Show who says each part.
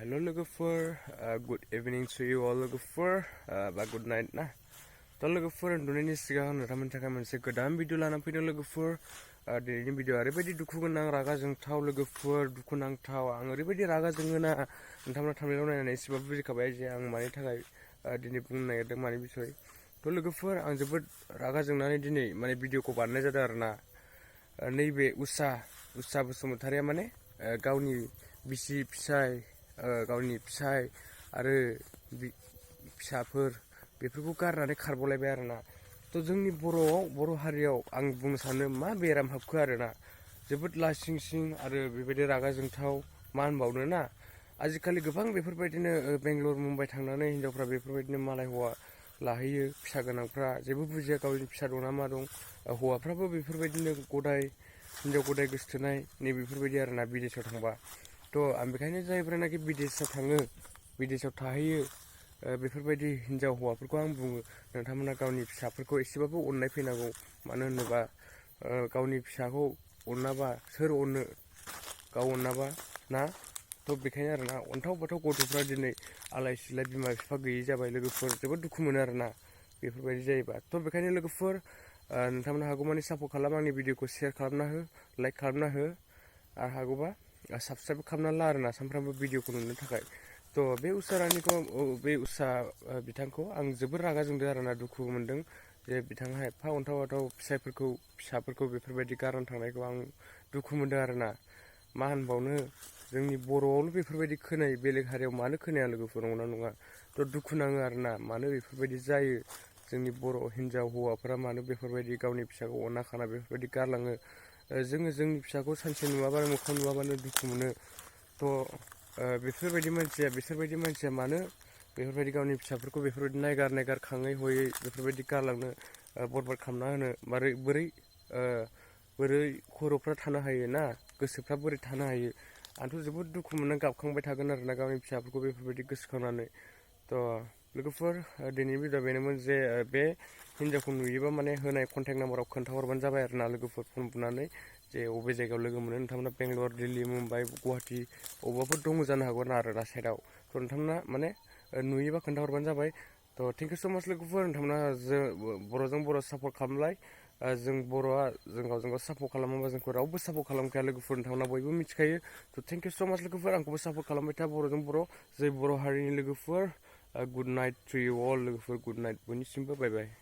Speaker 1: Hello लोगोफोर, good evening to you all लोगोफोर, बा good night ना। तो लोगोफोर उन्दुनायनि सिगां नोंथांमोननि थाखाय मोनसे गोदान भिडिअ लाना फैदों लोगोफोर। दिनैनि भिडिअ ओरैबायदि दुखु गोनां रागा जोंथाव लोगोफोर, दुखु नांथाव। आं ओरैबायदि रागा जोङोना नोंथांमोना थांनायाव नायनानै एसेबाबो बुजिखाबाय जे आं मानि थाखाय दिनै बुंनो नागिरदों मानि बिसय। तो लोगोफोर आं जोबोद रागा जोंनानै दिनै माने भिडिअखौ बानायनाय जादों आरोना। नैबे उषा बसुमतारिया माने गावनि बिसि फिसाय गावनि फिसाय आरो फिसाफोर बेफोरखौ गारनानै खारबावलायबाय आरोना। तो जोंनि बर' हारियाव आं बुंनो सानो मा बेराम हाबखो आरोना। जोबोद लासिं सिं आरो बेबायदि रागा जोंथाव मा होनबावनो ना। आजिखालि गोबां बेफोरबायदिनो बेंगलर मुम्बाइ थांनानै हिनजावफ्रा बेफोरबायदिनो मालाय हौवा लाहैयो। फिसा गोनांफ्रा जेबो बुजिया गावनि फिसा दं ना मा दं। हौवाफ्राबो बेफोरबायदिनो हिनजाव गदाय गोसथोनाय नैबेफोरबायदि आरोना बिदेशाव थांबा। तो आं बेखायनो जायफ्रानाखि बिदेशाव थाङो, बिदेशाव थाहैयो, बेफोरबायदि हिनजाव हौवाफोरखौ आं बुङो नोंथांमोना गावनि फिसाफोरखौ एसेबाबो अननाय फैनांगौ। मानो होनोबा गावनि फिसाखौ अनाबा सोर अननो, गाव अनाबा ना। तो बेखायनो आरोना अन्थाव बाथाव गथ'फ्रा दिनै आलाय सिलाय बिमा बिफा गैयि जाबाय लोगोफोर। जोबोद दुखु मोनो आरोना बेफोरबायदि जायोबा। तो बेखायनो लोगोफोर नोंथांमोना हागौमानि सापर्ट खालाम, आंनि भिडिअखौ शेयार खालामना हो, लाइक खालामना हो, आरो हागौबा साबसक्राइब खालामना ला आरोना सानफ्रामबो भिडिअखौ नुनो थाखाय। तो बे उषा बिथांखौ आं जोबोर रागा जोंदों आरोना, दुखु मोनदों जे बिथाङा एफा अन्थाव बाथाव फिसाफोरखौ बेफोरबायदि गारनानै थांनायखौ आं दुखु मोनदों आरोना। मा होनबावनो, जोंनि बर'आवनो बेफोरबायदि खोनायो, बेलेग हारियाव मानो खोनाया लोगोफोर, नंगौना नङा। तो दुखु नाङो आरोना मानो बेफोरबायदि जायो। जोंनि बर' हिनजाव हौवाफोरा मानो बेफोरबायदि गावनि फिसाखौ अना खाना बेफोरबायदि गारलाङो। जोङो जोंनि फिसाखौ सानसे नुवाबानो मोखां नुवाबानो दुखु मोनो। तो बिसोरबायदि मानसिया मानो बेफोरबायदि गावनि फिसाफोरखौ बेफोरबायदि नायगार खाङै हयै बेफोरबायदि गारलांनो बरबाद खालामना होनो बोरै खर'फ्रा थानो हायो ना, गोसोफ्रा बोरै थानो हायो। आंथ' जोबोद दुखु मोनना गाबखांबाय थागोन आरोना गावनि फिसाफोरखौ बेफोरबायदि गोसोखांनानै। तो लोगोफोर दिनैनि भिडिअ बेनोमोन जे बे हिनजावखौ नुयोबा माने होनाय कन्टेक्ट नाम्बाराव खोन्थाहरबानो जाबाय आरोना लोगोफोर, फन बुनानै जे अबे जायगायाव लोगो मोनो नोंथांमोना। बेंगलर, दिल्ली, मुम्बाइ, गुवाहाटि अबावबाफोर दङ जानो हागौ आरोना साइडआव। तो नोंथांमोना माने नुयोबा खोन्थाहरबानो जाबाय। तो थेंक इउ स' माच लोगोफोर, नोंथांमोना बर'जों बर' सापर्ट खालामलाय। जों बर'आ जों गावजों गाव सापर्ट खालामाबा जोंखौ रावबो सापर्ट खालामखाया लोगोफोर, नोंथांमोना बयबो मिथिखायो। तो थेंक इउ स' माच लोगोफोर, आंखौबो सापर्ट खालामबाय था बर'जों बर'। जै बर' हारिनि लोगोफोर, गुड नाइट टु इउ अल लोगोफोर, गुड नाइट बयनिसिमबो, बाय बाय।